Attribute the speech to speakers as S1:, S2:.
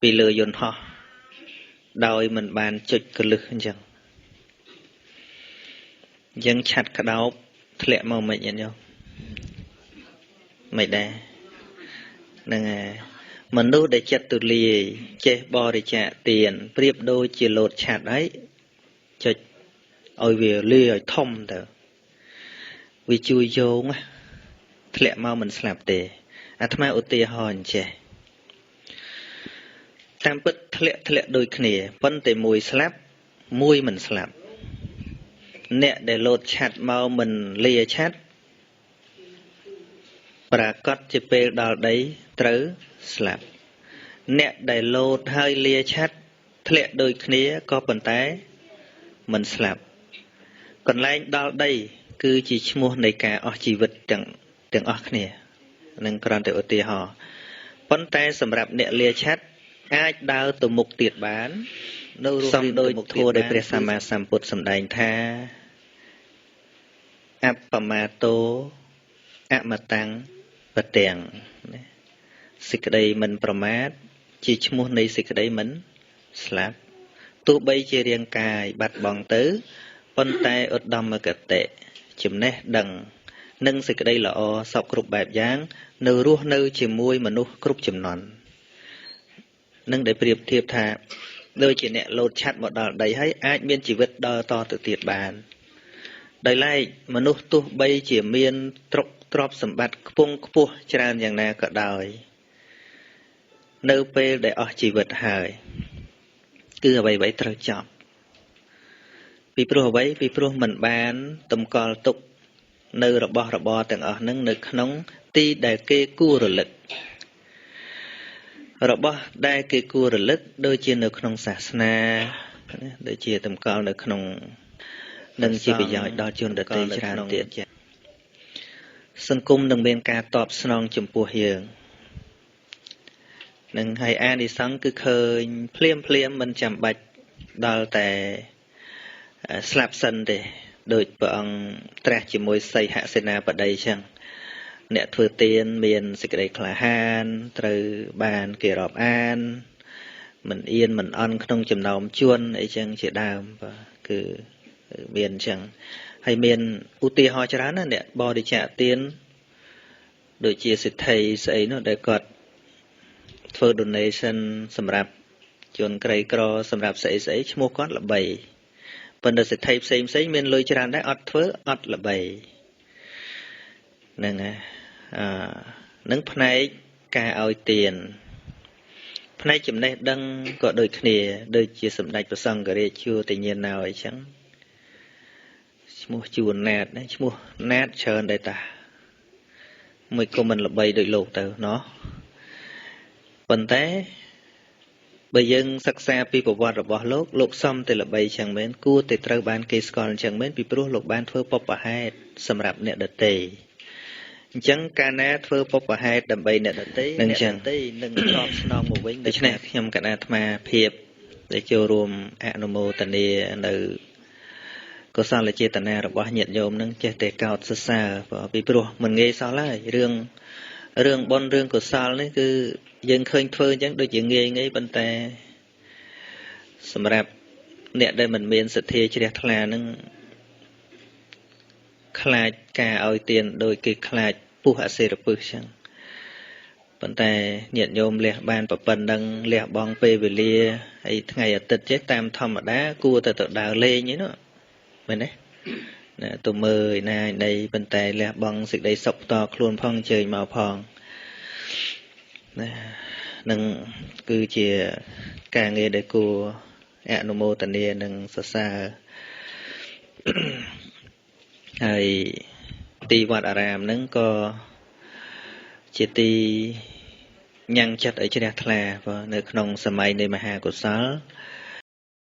S1: ពីលើយន្តហោះដោយមិនបានចុចកលឹះអញ្ចឹងយើងឆាត់ក្តោបធ្លាក់មកមិនញាតិញោមមិនដែរហ្នឹងហើយមនុស្សដែលចិត្តទូលាយចេះបរិច្ចាគទានប្រៀបដូចជាលោតឆាត់ហើយចុចឲ្យវាលាឲ្យធំទៅវាជួយយោងធ្លាក់មកមិនស្លាប់ទេអាត្មាឧទាហរណ៍អញ្ចេះតាមពិតធ្លាក់ដូចគ្នាប៉ុន្តែមួយស្លាប់មួយមិនស្លាប់អ្នកដែលលោតឆាត់មកមិនលាឆាត់ប្រាកដជាពេលដល់ដីត្រូវស្លាប់អ្នកដែលលោតហើយលាឆាត់ធ្លាក់ដូចគ្នាក៏ប៉ុន្តែមិនស្លាប់កន្លែងដល់ដីគឺជាឈ្មោះនៃការអស់ជីវិតទាំងអស់គ្នានឹងគ្រាន់តែឧទាហរណ៍ប៉ុន្តែសម្រាប់អ្នកលាឆាត់អាចដើរទៅមុខទៀតបាននៅសំដូចធម៌ដែលព្រះសម្មាសម្ពុទ្ធសម្ដែងថាអបមាតោអមតាំងបទាំងណាសេចក្តីមិនប្រមាទជាឈ្មោះនៃសេចក្តីមិនស្លាប់ទោះបីជារាងកាយបាត់បង់ទៅប៉ុន្តែឧត្តមគតិចំណេះដឹងនិងសេចក្តីល្អសពគ្រប់បែបយ៉ាងនៅរស់នៅជាមួយមនុស្សគ្រប់ជំនាន់នឹងដែលប្រៀបធៀបថាដូចជាអ្នកលោតឆាត់មកដល់ដីហើយអាចមានជីវិតដើរតទៅទៀតបានដោយឡែកមនុស្សទោះបីជាមានទ្រព្យសម្បត្តិខ្ពង់ខ្ពស់ច្រើនយ៉ាងណាក៏ដោយនៅពេលដែលអស់ជីវិតហើយគឺអ្វីៗត្រូវចប់ពីព្រោះអ្វីពីព្រោះមិនបានតម្កល់ទុកនៅរបស់របរទាំងអស់ហ្នឹងនៅក្នុងទីដែលគេគួររលឹករបស់ដែលគេគួររលឹកដូចជានៅក្នុងសាសនាណាដូចជាតម្កល់នៅក្នុងនឹងជាប្រយោជន៍ដល់ជនដទៃច្រើនទៀតសង្គមនឹងមានការតបស្នងចំពោះយើងនឹងហើយអានិសង្សគឺឃើញភ្លាមភ្លាមមិនចាំបាច់ដល់តែស្លាប់សិនទេដូចព្រះអង្គត្រាស់ជាមួយសីហសេនាបតីចឹងអ្នកធ្វើទានមានសេចក្តីក្លាហានត្រូវបានគេរាប់អានមិនអៀនមិនអន់ក្នុងចំណោមជនអីចឹងជាដើមបាទគឺមានចឹងហើយមានឧទាហរណ៍ច្រើនណាស់អ្នកបរិច្ចាគទានដូចជាសិទ្ធិស្អីនោះដែលគាត់ធ្វើ donation សម្រាប់ជនក្រីក្រសម្រាប់ស្អីស្អីឈ្មោះគាត់ល្បីប៉ុន្តែសិទ្ធិផ្សេងផ្សេងមានលុយច្រើនដែរអត់ធ្វើអត់ល្បីហ្នឹងហើយនឹងផ្នែកការឲ្យទានផ្នែកចំណេះដឹងក៏ដូចគ្នាដូចជាសម្ដេចព្រះសង្ឃរាជជួតញ្ញាណោអីចឹងឈ្មោះជួនណាតណាឈ្មោះណាតច្រើនដែរតាមួយក៏មិនល្បីដូចលោកទៅណោះប៉ុន្តែបើយើងសិក្សាពីប្រវត្តិរបស់លោកលោកសំតែល្បីចឹងមែនគួរតែត្រូវបានគេស្គាល់ចឹងមែនពីព្រោះលោកបានធ្វើបុព្វហេតុសម្រាប់អ្នកដទៃអញ្ចឹងកាលណាធ្វើបុព្វហេតុដើម្បីអ្នកដទៃនឹងចឹងនឹងតបស្នងមកវិញដូច្នេះខ្ញុំកណាអាត្មាភាពដែលចូលរួមអនុមោទនានៅកុសលចេតនារបស់ញាតិញោមនឹងចេះតែកោតសរសើរពីព្រោះមិនងាយសោះឡើយរឿងបុណ្យរឿងកុសលនេះគឺយើងឃើញធ្វើអញ្ចឹងដូចជាងាយងាយប៉ុន្តែសម្រាប់អ្នកដែលមិនមានសទ្ធាជ្រះថ្លានឹងខ្លាចការឲ្យទានដោយគេខ្លាចពុះអសិរពឹសចឹងប៉ុន្តែញាតិញោមលះបានប្រពន្ធនឹងលះបង់ពេលវេលាហើយថ្ងៃអាទិត្យចេះតាមធម្មតាគួរតែទៅដើរលេងឯនោះមែនទេណាទៅមើលឯណាឯណីប៉ុន្តែលះបង់សេចក្តីសុខផ្ទាល់ខ្លួនផងអញ្ជើញមកផងណានឹងគឺជាការងារដែលគួរអនុមោទនានិងសរសើរហើយទីវត្តអារាមហ្នឹងក៏ជាទីញ៉ាំងចិត្តឲ្យជ្រះថ្លាព្រោះនៅក្នុងសម័យនៃមហាកុសល